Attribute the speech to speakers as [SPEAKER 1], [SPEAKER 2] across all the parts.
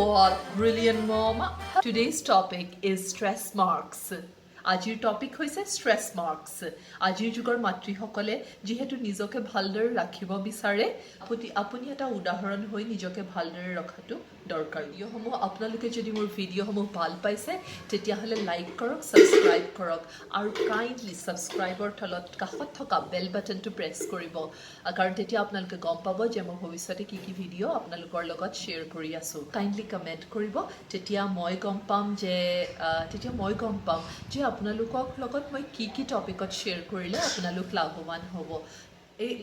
[SPEAKER 1] all, brilliant mom. Today's topic is stress marks. আজিৰ topic হৈছে stress marks. আজিৰ যুগৰ মাতৃসকলে যিহেতু নিজকে ভালদৰে ৰাখিব বিচাৰে, আপুনি এটা উদাহৰণ হৈ নিজকে ভালদৰে ৰখাটো দৰকাৰ। ভিডিঅ'সমূহ আপোনালোকে যদি মোৰ ভিডিঅ'সমূহ ভাল পাইছে, তেতিয়াহ'লে লাইক কৰক, ছাবস্ক্ৰাইব কৰক আৰু কাইণ্ডলি ছাবস্ক্ৰাইবৰ তলত কাষত থকা বেল বাটনটো প্ৰেছ কৰিব, কাৰণ তেতিয়া আপোনালোকে গম পাব যে মই ভৱিষ্যতে কি কি ভিডিঅ' আপোনালোকৰ লগত শ্বেয়াৰ কৰি আছোঁ। কাইণ্ডলি কমেণ্ট কৰিব, তেতিয়া মই গম পাম যে আপোনালোকক লগত মই কি কি টপিকত শ্বেয়াৰ কৰিলে আপোনালোক লাভৱান হ'ব।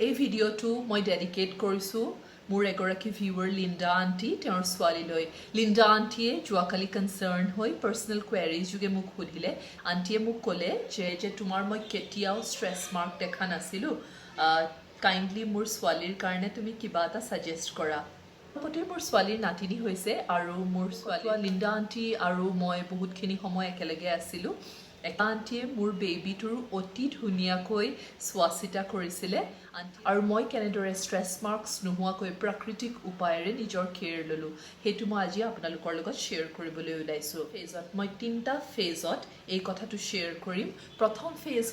[SPEAKER 1] এই ভিডিঅ'টো মই ডেডিকেট কৰিছোঁ মোৰ এগৰাকী ভিউৱাৰ লিণ্ডা আণ্টি, তেওঁৰ ছোৱালীলৈ। লিণ্ডা আণ্টিয়ে যোৱাকালি কনচাৰ্ণ হৈ পাৰ্চনেল কুৱেৰিজ যোগে মোক সুধিলে। আণ্টিয়ে মোক ক'লে যে তোমাৰ মই কেতিয়াও ষ্ট্ৰেছ মাৰ্ক দেখা নাছিলোঁ, কাইণ্ডলি মোৰ ছোৱালীৰ কাৰণে তুমি কিবা এটা ছাজেষ্ট কৰা। লগতে মোৰ ছোৱালীৰ নাতিনী হৈছে আৰু মোৰ ছোৱালী লিণ্ডা আণ্টি আৰু মই বহুতখিনি সময় একেলগে আছিলোঁ। একা আণ্টিয়ে মোৰ বেবীটোৰ অতি ধুনীয়াকৈ চোৱা চিতা কৰিছিলে আৰু মই কেনেদৰে ষ্ট্ৰেছ মাৰ্কছ নোহোৱাকৈ প্ৰাকৃতিক উপায়েৰে নিজৰ কেয়াৰ ল'লোঁ, সেইটো মই আজি আপোনালোকৰ লগত শ্বেয়াৰ কৰিবলৈ ওলাইছোঁ। ফেজত মই তিনিটা ফেজত এই কথাটো শ্বেয়াৰ কৰিম। প্ৰথম ফেজ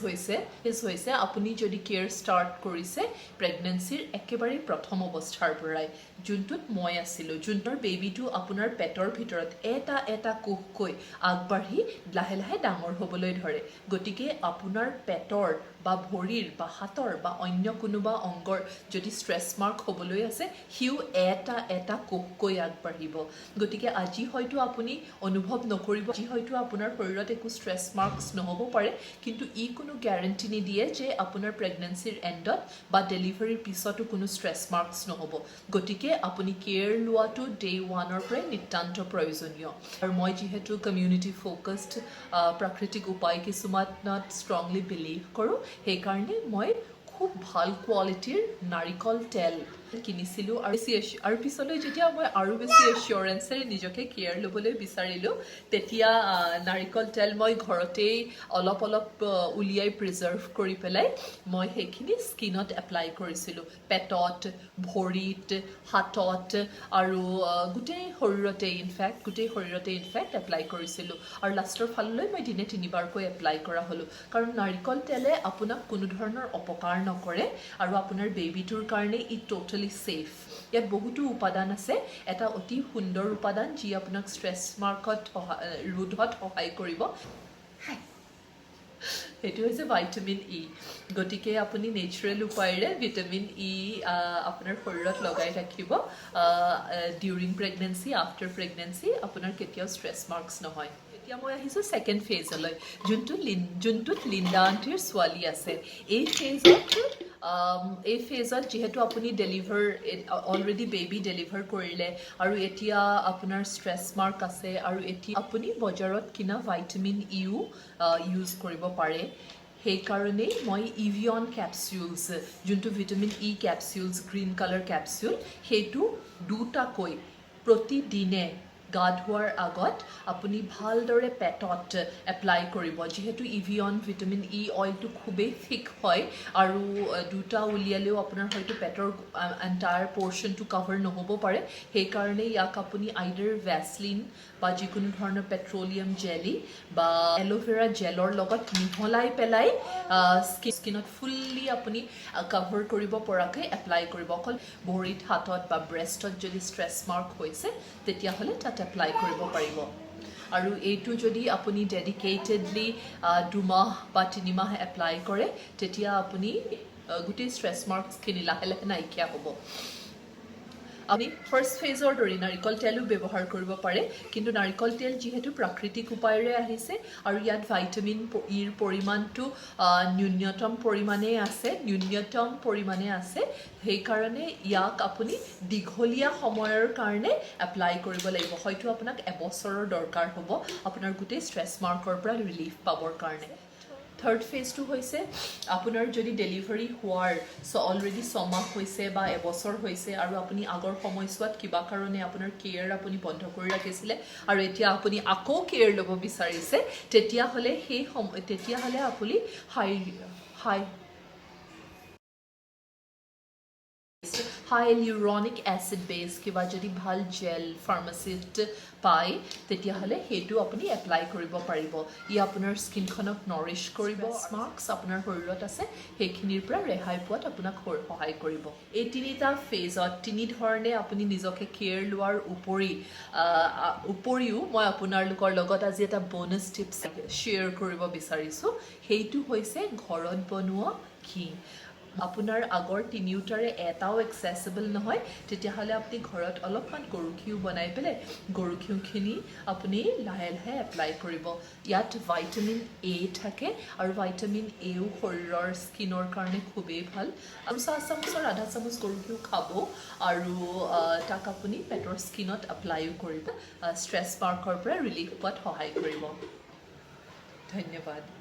[SPEAKER 1] হৈছে আপুনি যদি কেয়াৰ ষ্টাৰ্ট কৰিছে প্ৰেগনেঞ্চিৰ একেবাৰেই প্ৰথম অৱস্থাৰ পৰাই, যোনটোত মই আছিলোঁ, যোনটোৰ বেবীটো আপোনাৰ পেটৰ ভিতৰত এটা এটা কোষকৈ আগবাঢ়ি লাহে লাহে ডাঙৰ হ'বলৈ ধৰে। গতিকে আপোনাৰ পেটৰ বা ভৰিৰ বা হাতৰ বা অন্য কোনোবা অংগৰ যদি ষ্ট্ৰেছ মাৰ্ক হ'বলৈ আছে, সিও এটা এটা কোষকৈ আগবাঢ়িব। গতিকে আজি হয়তো আপুনি অনুভৱ নকৰিব, আজি হয়তো আপোনাৰ শৰীৰত একো ষ্ট্ৰেছ মাৰ্কছ নহ'ব পাৰে, কিন্তু ই কোনো গেৰেণ্টি নিদিয়ে যে আপোনাৰ প্ৰেগনেঞ্চিৰ এণ্ডত বা ডেলিভাৰীৰ পিছতো কোনো ষ্ট্ৰেছ মাৰ্কছ নহ'ব। গতিকে আপুনি কেয়াৰ লোৱাটো ডে ওৱানৰ পৰাই নিতান্ত প্ৰয়োজনীয়। আৰু মই যিহেতু কমিউনিটি ফ'কাছড প্ৰাকৃতিক উপায় কিছুমানত ষ্ট্ৰংলি বিলিভ কৰোঁ, সেইকাৰণে মই খুব ভাল কোৱালিটিৰ নাৰিকল তেল কিনিছিলোঁ আৰু পিছলৈ যেতিয়া মই আৰু বেছি এচিয়ৰেঞ্চেৰে নিজকে কেয়াৰ ল'বলৈ বিচাৰিলোঁ, তেতিয়া নাৰিকল তেল মই ঘৰতেই অলপ অলপ উলিয়াই প্ৰিজাৰ্ভ কৰি পেলাই মই সেইখিনি স্কিনত এপ্লাই কৰিছিলোঁ, পেটত, ভৰিত, হাতত আৰু গোটেই শৰীৰতে, ইনফেক্ট গোটেই শৰীৰতে ইনফেক্ট এপ্লাই কৰিছিলোঁ। আৰু লাষ্টৰ ফাললৈ মই দিনে তিনিবাৰকৈ এপ্লাই কৰা হ'লোঁ, কাৰণ নাৰিকল তেলে আপোনাক কোনো ধৰণৰ অপকাৰ নকৰে আৰু আপোনাৰ বেবীটোৰ কাৰণে ই ট'টেলি ছেফ। ইয়াত বহুতো উপাদান আছে। এটা অতি সুন্দৰ উপাদান যি আপোনাক ষ্ট্ৰেছ মাৰ্কত ৰোধত সহায় কৰিব, সেইটো হৈছে ভাইটামিন ই। গতিকে আপুনি নেচাৰেল উপায়েৰে ভিটামিন ই আপোনাৰ শৰীৰত লগাই ৰাখিব ডিউৰিং প্ৰেগনেঞ্চি, আফটাৰ প্ৰেগনেঞ্চি, আপোনাৰ কেতিয়াও ষ্ট্ৰেছ মাৰ্কছ নহয়। এতিয়া মই আহিছোঁ ছেকেণ্ড ফেজলৈ, যোনটোত লিণ্ডা আণ্টিৰ ছোৱালী আছে। এই ফেজত যিহেতু আপুনি অলৰেডি বেবী ডেলিভাৰ কৰিলে আৰু এতিয়া আপোনাৰ ষ্ট্ৰেছ মাৰ্ক আছে আৰু এতিয়া আপুনি বজাৰত কিনা ভাইটামিন ইও ইউজ কৰিব পাৰে। সেইকাৰণেই মই ইভিয়ন কেপচুলছ, যোনটো vitamin E capsules, green colour capsule, সেইটো দুটাকৈ প্ৰতিদিনে গা ধোৱাৰ আগত আপুনি ভালদৰে পেটত এপ্লাই কৰিব। যিহেতু ইভিয়ন ভিটামিন ই অইলটো খুবেই থিক হয় আৰু দুটা উলিয়ালেও আপোনাৰ হয়তো পেটৰ এণ্টায়াৰ পৰ্চনটো কভাৰ নহ'ব পাৰে, সেইকাৰণে ইয়াক আপুনি আইডাৰ ভেচলিন বা যিকোনো ধৰণৰ পেট্ৰলিয়াম জেলি বা এল'ভেৰা জেলৰ লগত মিহলাই পেলাই স্কিনত ফুল্লি আপুনি কভাৰ কৰিব পৰাকৈ এপ্লাই কৰিব। অকল ভৰিত, হাতত বা ব্ৰেষ্টত যদি ষ্ট্ৰেছ মাৰ্ক হৈছে, তেতিয়াহ'লে তাত এপ্লাই কৰিব পাৰিব। আৰু এইটো যদি আপুনি ডেডিকেটেডলি 2 মাহ বা 3 মাহ এপ্লাই কৰে, তেতিয়া আপুনি গোটেই ষ্ট্ৰেছ মাৰ্কছখিনি লাহে লাহে নাইকিয়া হ'ব। আপুনি ফাৰ্ষ্ট ফেজৰ দৰে নাৰিকল তেলো ব্যৱহাৰ কৰিব পাৰে, কিন্তু নাৰিকল তেল যিহেতু প্ৰাকৃতিক উপায়েৰে আহিছে আৰু ইয়াত ভাইটামিন ইৰ পৰিমাণটো ন্যূনতম পৰিমাণে আছে, সেইকাৰণে ইয়াক আপুনি দীঘলীয়া সময়ৰ কাৰণে এপ্লাই কৰিব লাগিব। হয়তো আপোনাক এবছৰৰ দৰকাৰ হ'ব আপোনাৰ গোটেই ষ্ট্ৰেছ মাৰ্কৰ পৰা ৰিলিফ পাবৰ কাৰণে। থাৰ্ড ফেজটো হৈছে আপোনাৰ যদি ডেলিভাৰী হোৱাৰ অলৰেডি 6 মাহ হৈছে বা এবছৰ হৈছে আৰু আপুনি আগৰ সময়ছোৱাত কিবা কাৰণে আপোনাৰ কেয়াৰ আপুনি বন্ধ কৰি ৰাখিছিলে আৰু এতিয়া আপুনি আকৌ কেয়াৰ ল'ব বিচাৰিছে, তেতিয়াহ'লে আপুনি হাই হাই হাইলিউৰনিক এচিড বেছ কিবা যদি ভাল জেল ফাৰ্মাচীত পায়, তেতিয়াহ'লে সেইটো আপুনি এপ্লাই কৰিব পাৰিব। ই আপোনাৰ স্কিনখনক নৰিছ কৰিব। মাৰ্কছ আপোনাৰ শৰীৰত আছে, সেইখিনিৰ পৰা ৰেহাই পোৱাত আপোনাক সহায় কৰিব। এই তিনিটা ফেজত তিনি ধৰণে আপুনি নিজকে কেয়াৰ লোৱাৰ উপৰিও মই আপোনালোকৰ লগত আজি এটা ব'নাছ টিপছ শ্বেয়াৰ কৰিব বিচাৰিছোঁ। সেইটো হৈছে ঘৰত বনোৱা ঘি। আপোনাৰ আগৰ তিনিওটাৰে এটাও একচেচিবল নহয়, তেতিয়াহ'লে আপুনি ঘৰত অলপমান গৰু ঘিউ বনাই পেলাই গৰু ঘিউখিনি আপুনি লাহে লাহে এপ্লাই কৰিব। ইয়াত ভাইটামিন এ থাকে আৰু ভাইটামিন এও শৰীৰৰ স্কিনৰ কাৰণে খুবেই ভাল। আৰু চাহ চামুচৰ আধা চামুচ গৰু ঘিউ খাব আৰু তাক আপুনি পেটৰ স্কিনত এপ্লাইও কৰিব। ষ্ট্ৰেচ মাৰ্কৰ পৰা ৰিলিফ পোৱাত সহায় কৰিব। ধন্যবাদ।